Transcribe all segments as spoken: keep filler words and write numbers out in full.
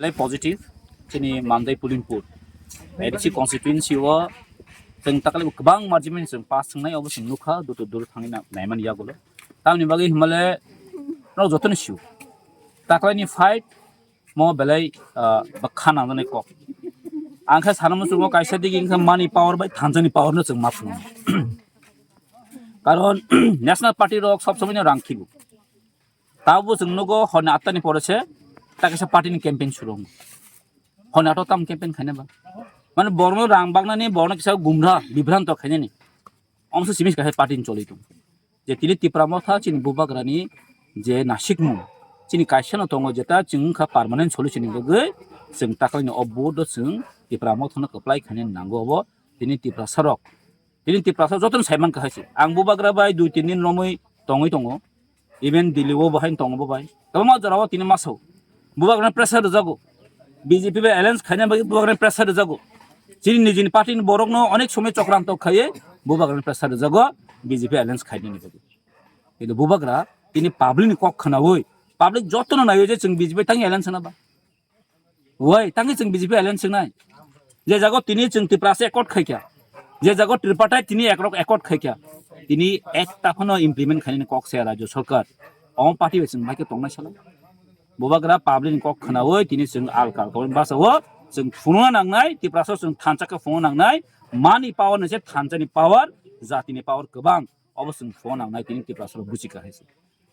Lai positive, chini Mandai Pulimpur, A D C constituency o chwng takhwlai kwbang margin chwng pass thwngnai, obo chwng nukha, dutu dur thangwi na-, naimani yagulo. Tamni bagwi himale norok jotono sio. Takhwlaini fight mo belai, ah, bwkha nangjaknai kok. Ang khe sana muchungo kaisa digi wngkha money power bai thansa ni power no chwng ma phunukgo. Karon national party rok sob somoi no rang khibu. Tabo chwng nugo horni atta ni pore se ta kaisa party ni campaign suru wngo. Horni atta tam campaign khaina ba. Mane borno rang bagnani borno kisa gumra bibranto khainani. Omso simis kaisa party ni choli tong. Je tini Tipra Motha chini bubagrani je nasikmung chini kaisa no tongo jeta chwng wngkha permanent solution ni bagwi chwng takhwlaini o vote o chwng Tipra Motha no kwplai khainani nango obo tini Tiprasa rok. Tini Tiprasa jotono saiman kahai se. Ang bubagra bai dui tin din romwi tongwi tongo. Even Delhi o bahai tongo bo bai. Kwbangma jora o tini masao. Bubagrano pressure rwjago. B J P bai alliance khaina bagwi bubagrano pressure rwjago. Chini nijini party ni borokno onek somoi chokranto khaiwi bubagrano pressure rwjago B J P alliance khainani bagwi. Kintu bubagra tini public ni kok khwnawi, public jotono naiwi je chwng B J P tangwi alliance khwna ba. Wai, tangwi chwng B J P alliance wngnai. Je jago tini chwng Tiprasa accord khaikha. Je jago tripartite tini ekrok accord khaikha. Tini ekta phano implement khainani kok se Rajya Sarkar. Omo party bai chwng bai khe tongnai sala. Bubagra public ni kok khwnawi tini chwng al kal kok basa o chwng phunukna nangnai, Tiprasa chwng thansa khe phunukna nangnai. Mani power ni se thansa ni power, jati ni power kwbang. Obo chwng phunukna nangnai tini Tiprasa buchi kha hai se.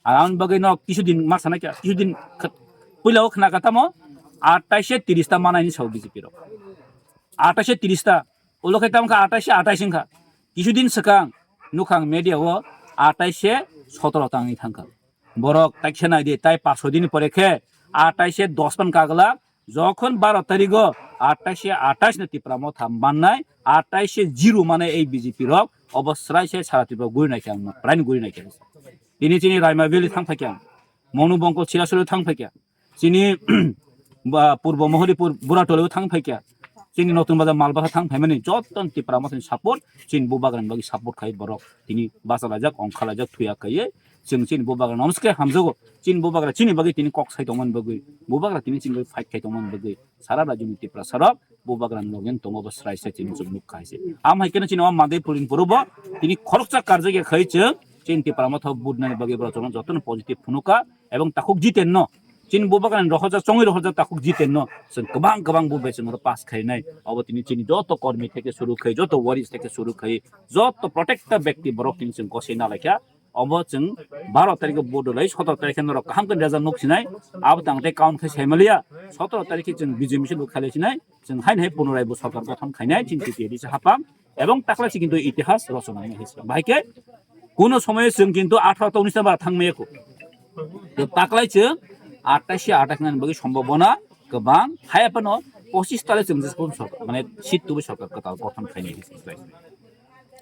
Ang bagwi no kisu din ma sana kya, kisu din khat-, puila o khna kha tamo, attaishe tirista manai ni sao B J P rok. Attaishe tirista, ulo khe tamo kha attaishe attaishe wngkha. Kisu din swkang nukhang media o attaishe sotoro tangwi thangkha. Borok taikhe nai di, tai paso din pore khe attaishe dos pan kagla, jokhon baro tarigo attaishe attaishe no Tipra Motha mannai, attaishe zero mane ei B J P rok, obo srai se sara Tripura guri nai khe ang no, prai no guri nai khe. Tini chini Raima Valley thang phaikha, Monu Bongkol Chirasuri thang phaikha, chini ba Purbo Mohoripur Buratoli thang phaikha, chini Notun Bazar Malbasa thang phaimani joto Tipra Motha ni support, chini bubagrani bagwi support khai borok tini bachalaijak, ongkhalaijak, thuya khaiye chwng chini bubagrano omske hamjago, chini bubagra chini bagwi tini kok sai tongmani bagwi, bubagra tini chini bagwi fight khai tongmani bagwi sara rajyoni Tiprasa rok bubagrani logen tongo bo srai se chini chwng nukha hai se. Am hai khe chini o Mandai Pulimpur bo tini khoroksa karjak ya khai chwng chini Tipra Motha budnani bagwi borok jotono positive phunukha ebong takhuk jiten no chini bubagrani rohorjak chongwi rohorjak takhuk jiten no chwng kwbang kwbang bu bai chwng oro pass khainai obo tini chini joto kormi theke suru khai joto waris theke suru khai joto protecta bekti borok tini chwng gosai nalaikha. Obo chwng baro tarikh o vote rwlai, sotoro tarikh khe norok kaham khe result nuk sinai. Abo tang tei count khai saimaliya. Sotoro tarikh khe chwng B J P se bo khailai sinai. Chwng haino hai punorai bo sorkar gothon khainai, chini T T A D C hapang. Ebong taklai se kintu itihas rochona wngya hai se. Bahai khe kuno somoy chwng kintu atharo ta unis ta bara thang maya kho. To taklai chwng attaishe attaishe nani bagwi sombobona kwbang. Haya phano pochis tale chwng je sorkar, mane seat tubu sorkar kwtal gothon khainai hai se.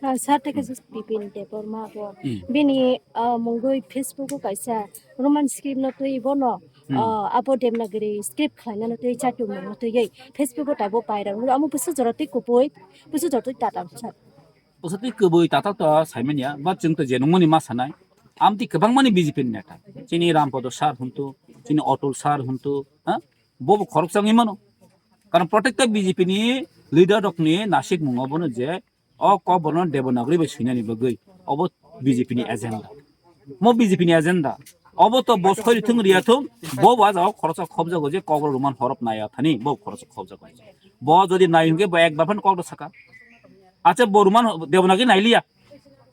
Ah, sir, tei kaisa Bipin Debbarma bo. Hmm. Bini, ah, mungwi Facebook o kaisa Roman script no twi bono, Hmm. ah, abo Devanagari script khlaina no twi chatung no twi Facebook o taibo pairang. Amo busu jora twi kubui, busu jora twi tatal sir. Busu twi kubui tatal to saimanya, ba chwng to je nungmani ma sanai. Amtwi kwbangmani B J P ni neta. Chini Rampodo sir huntu, chini Atul sir huntu, ha? Bo bo khoroksa wngwi mano. Karon protecta B J P ni leader rokni nasik mungo bono je o kokborok no Devanagari bai swinani bagwi obo B J P ni agenda. Mo B J P ni agenda. Obo to bo soi rithung riya thung, bo bo ah jagao khoroksa khobjago je kokborok Roman horop naiya thani, bo khoroksa khobjago. Bo jodi nai hwnkhe bo ekbar phano kok rw saka. Acha bo Roman ho-, Devanagari nailiya.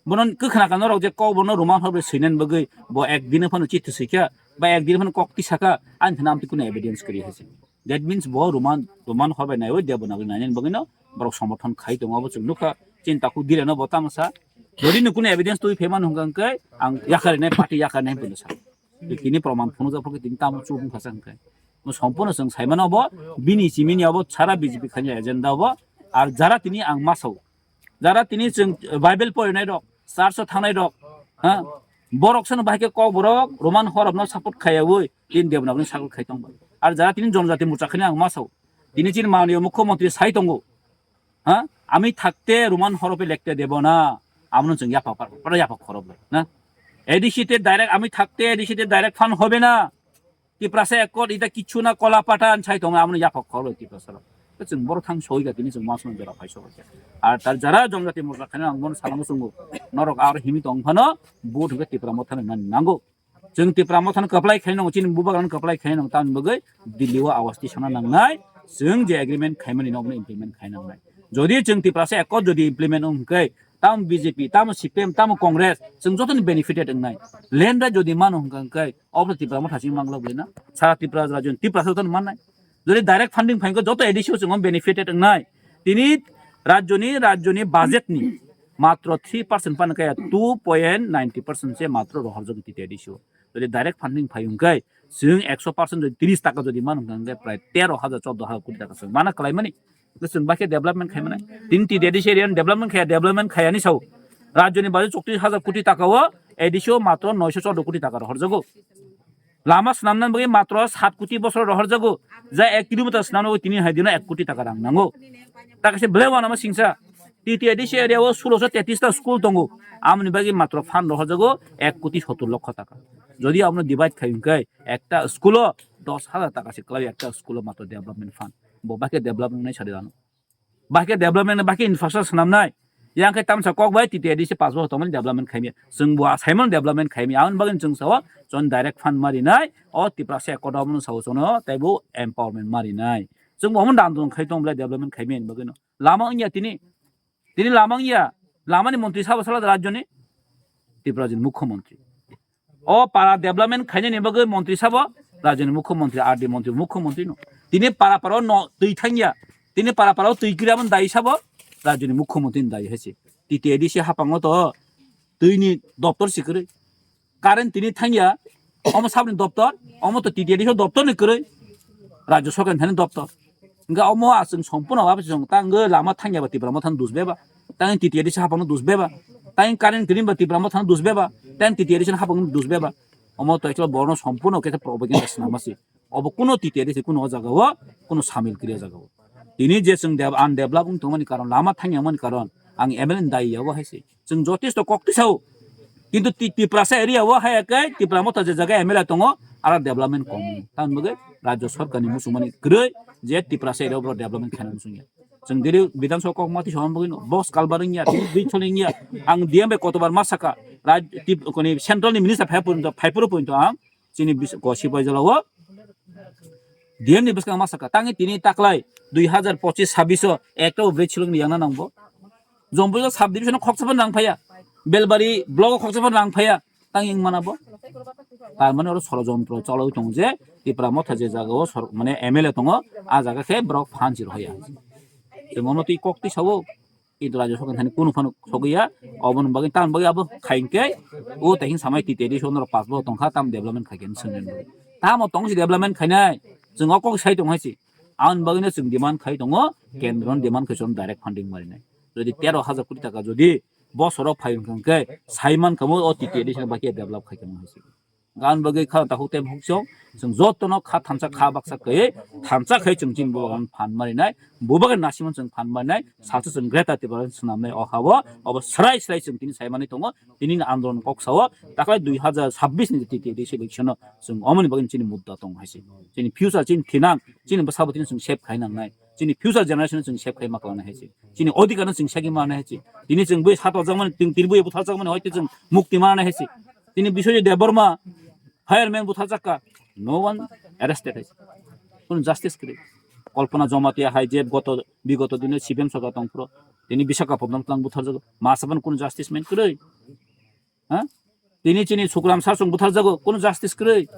Bono kwkhna kano rok je kokborok no Roman horop bai swinani bagwi bo ekdin phano chithi swikha, ba ekdin phano kok tisaka, ani thani amtwi kuno evidence kwrwi hai se. That means bo Roman, Roman hor bai naiwi Devanagari nainani bagwino borok somorthon khai tongo, abo chwng nukha. Chini takhuk Direno bo tamo sa. Jodi no kuno evidence twi phaimani hwnkha hwnkhe ang yakarinai, party yakarinai hinwi sa. Tini proman phunukjak phokhe tini tamo chubung khasa hwnkhe. Mo sompurno chwng saimano bo, bini chimini abo sara B J P khaini agenda bo. Ar jara tini ang masao. Jara tini chwng Bible porinai rok, church o thangnai rok, ha? Borok sano bahai khe kokborok Roman horop no support khaiyawi, tini Devanagari no support khai tongba. Ar jara tini jonojati morcha khani ang masao. Tini chini mananiya mukhyamantri sai tongo. Ha? আমি থাকতে রোমান হরফে লিখতে দেব না. Amno chwng yapha par, para yapha khorok na. A D C te direct আমি থাকতে A D C te direct fund হবে না. Tiprasa Accord ita kichu na kola pata an sai tongo, amoni yaphak kholo Tiprasa rok. Chwng boro thang soi ga tini chwng masno jora phai soi ga. Ar tar jara jongjati morja khana ang mon sana musungo. Norok ar himi tong phano vote hwnkhe Tipra Motha nang nango. Chwng Tipra Motha no kaplai khai nang, chini bubagra no kaplai khai nang, tamni bagwi Delhi o awas ti sana nangnai. Chwng je agreement khaimani nokno implement khai nangnai. Jodi chwng Tiprasa Accord jodi implement wng hwnkhe, tamo B J P, tamo C P M, tamo Congress, chwng jotoni benefited wngnai. Land right jodi mano hwnkha hwnkhe, obwsai Tipra Motha chini mangla bwlwi na. Sara Tipra rajyo ni Tiprasa jotoni mannai. Jodi direct funding phaikhe joto A D C o chwng benefited wngnai. Tini rajyoni, rajyoni budget ni matro three percent pan kaya two point ninety percent se matro rohorjak T T A D C o. Jodi direct funding phai hwnkhe chwng ekso percent jodi tris taka jodi man hwnkhe prai tero hajar, chordo hajar koti taka chwng mana kwlaimani. Chwng bakhe development khai mane. Tini T T A D C area development khaya, development khayani sao. Rajyoni budget chowtris hajar koti taka o A D C o matro noisho chordo koti taka rohorjago. Lama swnamna bagwi matro sat koti bosor rohorjago, ja ek kilometer swnamna bagwi tini hai dino ek koti taka rang nango. Ta kaisa belai wanama singsa, T T A D C area o sulosho tetis ta school tongo, amoni bagwi matro fund rohorjago ek koti sottor lokho taka. Jodi abono divide khai hwnkhe ekta school o dos hajar taka se kwlai, ekta school o matro development fund, bo bakhe development nai sadi ano. Bahai khe development, bahai khe infrastructure swnamnai. Yang khe tamsa kok bai T T A D C pass bosor tongmani development khaimya. Chwng bo asaimano development khaimya. Aboni bagwi chwng sao chwng direct fund marinai. O Tiprasa Accord abono sao chwngno tei bo empowerment marinai. Chwng bo omo dan dong khai tong belai development khaimya ni bagwino. Lama wngya tini. Tini lama wngya. Lamani montri sabo sala rajyoni. Tripura rajyoni mukhyamantri. O para development khainani bagwi montri sabo, rajyoni mukhyamantri, R D montri, mukhyamantri no. Tini para para no twi thangya. Tini para para twi kiri aboni dai sabo, rajyoni mukhyamantri ni dai hai se. T T A D C hapango to twi ni doptor si kwrwi. Current tini thangya, omo saboni doptor, omo to T T A D C doptor ni kwrwi. Rajya sorkar ni thani doptor. Hingke omo aswng sompuna wabo se chwng ta hingke lama thangya ba Tipra Motha no dus beba, ta hing T T A D C haphang no dus beba, ta hing current green ba Tipra Motha no dus beba, ta hing T T A D C haphang no dus beba. Omo to actually borno sompuna khe propaganda swnama se. Obo kuno T T A D C kuno o jaga o kuno samil kriya jaga o. Tini je chwng dev-, undevelop wng tongmani karon, lama thangya wngmani karon ang M L A ni dai ya o hai se. Chwng jotesto kok tisao. Kintu Ti-, Tiprasa area o hai khe Tipra Motha je jaga M L A tongo, ara development kom. Tamni bagwi rajya sorkar ni muchungmani kwrwi je Tiprasa area o borok development khaina muchungya. Chwng diri Bidhan Sabha kok mati song bagwi no, box culvert wngya, tini bridge choli wngya. Ang D M bai kotobar ma saka, raj-, tip-, koni central ni minister phai purunto, phai puro purunto ang chini bis-, ko sipai jala o D M ni bwskang ma saka, tangi tini taklai dui hajar pochis sabbish o ekta o bridge chilwng ni yang na nang bo. Jombui sub division o khoksa phan rang phaiya, Belbari block o khoksa phan rang phaiya, tang wng mana bo? Tar mane oro sorojontro choloi tongo je Tipra Motha je jaga o sor-, mane M L A tongo, a jaga khe borok phan si rohya. Tei mono twi kok twi sao, kintu rajya sorkar thani kunu phano sogwi ya, oboni bagwi tamni bagwi abo khai hwnkhe o tei hwn samai T T A D C o norok pass bo tongkha, tam development khai khe swngwi. Tamo tong si development khainai, chwng o kok sai tong hai si. Aboni bagwino chwng demand khai tongo, kendro ni demand khai chwng direct funding marinai. Jodi tero hajar koti taka jodi bosoro phai hwnkhe sai mankha mo o T T A D C no bakiya develop khai khe mano hai se. Gan bagwi kha takhuk tei bukhuk chwng, chwng jotono kha thansa kha baksa khai, thansa khai chwng chini bubagan phan marinai, bubagan nasimon chwng phan marinai, salsa chwng Greater Tipraland swnamnai o ha o, obo srai srai chwng tini sai manwi tongo, tini ni andolon kok sao, taklai dui hajar sabbish ni T T A D C election o chwng omoni bagwi chini mudda tongo hai se. Chini future chini thinang, chini bwsabo tini chwng save khai nangnai. Chini future generation chwng save khai ma klangnai hai se. Chini odhikar no chwng segwi manai hai se. Tini chwng bui satorjakmani, tini, tini bui butharjakmani hoite chwng mukti manai hai se. Tini Biswajit Debbarma, fireman butharjakka, no one arrested hai se. Kunu justice kwrwi. Kalpana Jamatia hai je goto, bigoto dino C P M sorkar tongphuru. Tini Visakhapatnam tlang butharjago. Masaban kunu justice man kwrwi. Ha? Tini chini Sukram Sar chwng butharjago, kunu justice kwrwi.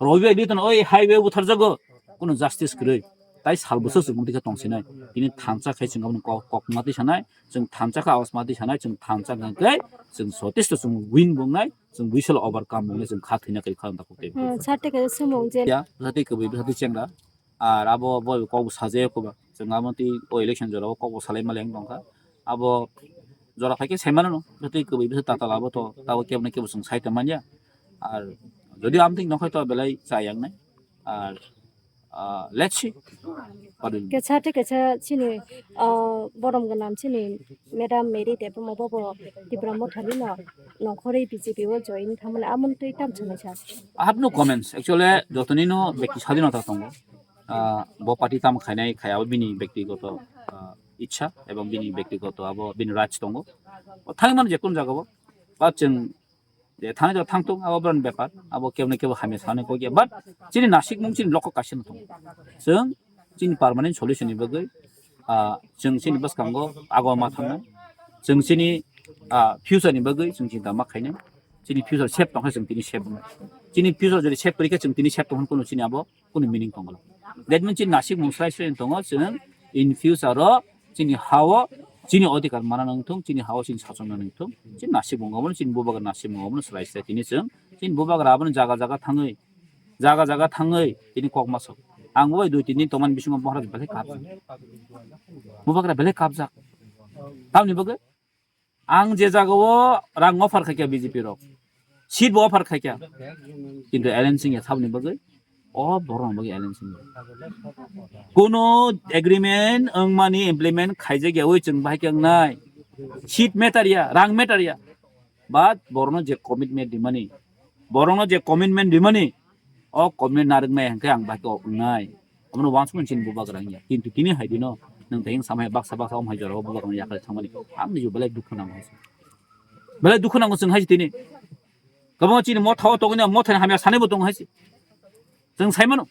Robi Bai Liton oi highway butharjago, kunu justice kwrwi. Tai sal bwswk chwng tongsinai. Tini thansa khai chwng aboni kok, kok mati sanai, chwng thansa kha awas mati sanai, chwng thansa khai chwng sotista chwng win bongnai, chwng buisal overcome bongnai, chwng kha thwina kai kha dakhuk tei. Hmm, sir, tei kaisa swngmung je ya, jati kwbwi jati chengra. Ar abo bo kok bo sajayo kho ba. Chwng abo twi o election jora o kok bo salai mali wng tongkha. Abo jora phai khe sai mano no. Twi kwbwi bisa tatal abo to tabo kebo na kebo chwng sai tong manya. Ar jodi amtwing nongkhai to belai cha yang nai. Ar, ah, let's see. Kaisa tei kaisa chini, ah, borom gwnang chini Madam Mary Debbarma bobo Tipra Mothani no nongkhorwi B J P o join thangmani amoni twi tamo sanai sa. I have no comments. Actually, jotonino bekti sadinota tongo. Ah, bo party tamo khainai khaya abo bini bektigoto, ah, ichha ebong bini bektigoto abo bini right tongo. O thangmani jekun jagao. Ba chwng je thangwi thangthung, abo borokni bepar, abo kebo na kebo hamya sanai kok ya. But chini nasikmung chini loko kaisa no tongo. Chwng chini permanent solution ni bagwi, ah, chwng chini bwskango ago ma thangnai. Chwng chini, ah, future ni bagwi chwng chinta ma khainai. Chini future safe tongkha chwng tini safe wngnai. Chini future jodi safe kwrwi khe chwng tini safe tongkha, kunu chini abo kunu meaning tongo. That means chini nasikmung srai srai tongo, chwng in future o chini ha-o chini odhikar mana nangthung, chini ha-o chini sachomna nangthung, chini nasikmung obono, chini bubagra nasikmung obono srai srai tini chwng chini bubagra abono jaga jaga thangwi, jaga jaga thangwi tini kok ma sok. Ang bo bai dui tin din tongmani bisingo Maharaj belai kapjak. Bubagra belai kapjak. Tamni bagwi ang je jagao rang offer khaikha B J P rok, seat bo offer khaikha, kintu alliance wngya saboni bagwi, o borokni bagwi alliance wngya. Kuno agreement wngmani implement khaijak yawi chwng bahai khe wngnai. Seat matter ya, rang matter ya. But borokno je commitment rimani, borokno je commitment rimani, o commitment narwknai hwnkhe ang bahai khe wngnai. Omono uansukmani chini bubagra wngya. Kintu tini hai dino, nwng tei wng samai baksa baksa om hai jorao bubagrano yakarwi thangmani. Ang niju belai dukhu nango hai se. Belai dukhu nango chwng hai se tini. Kwbangma chini motha o tongwi no, mothani hamya sanaibo tongo hai se. Chwng sai mano.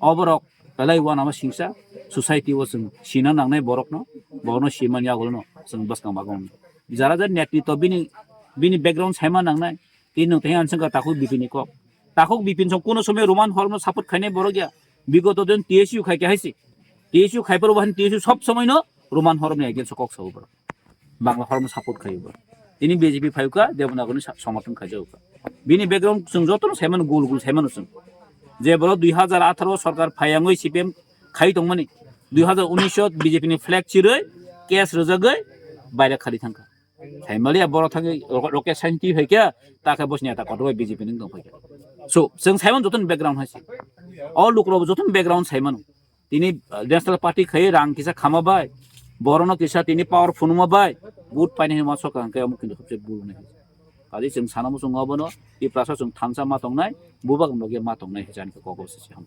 O borok belai uanama singsa, society o chwng sina nangnai borokno, borokno simani yagulono chwng bwskang bagwi wngkha. Jara jara netritwo bini, bini background saima nangnai. Tini nwng tei ang swngkha takhuk bipin ni kok. Takhuk bipin song kuno somoi Roman Hormno support khainai borok ya. Bigoto din T S U khai khe hai se. T S U khai phuru bo han T S U sob somoi no Roman Hormni against o kok sao borok. Bangla Hormno support khai borok. Tini B J P phai kha Devanagari ni sa-, somorthon khai jao kha. Bini background chwng joto no sai mano, gul gul sai mano chwng. Je borok dui hajar atharo sorkar phai yangwi C P M khai tongmani, dui hajar unis o B J P ni flag chirwi case rwjagwi baire khali thangkha. Saimaliya borok thangwi ro-, rocket science twi phaikha, ta khe bosni ata kotor bai B J P ni wng tong phaikha. So, chwng saimano joto ni background hai se. O lukurok joto ni background saimano. Tini, uh, national party khai rang kisa khama bai, borokno kisa tini power phunuma bai, vote painai hinwi uansukha hwnkhe omo kintu habse bul wngnai. Kaje chwng sana muchungo abono, Tiprasa chwng thansa ma tongnai, bubak loge ma tongnai hinwi ani kok o se se ham.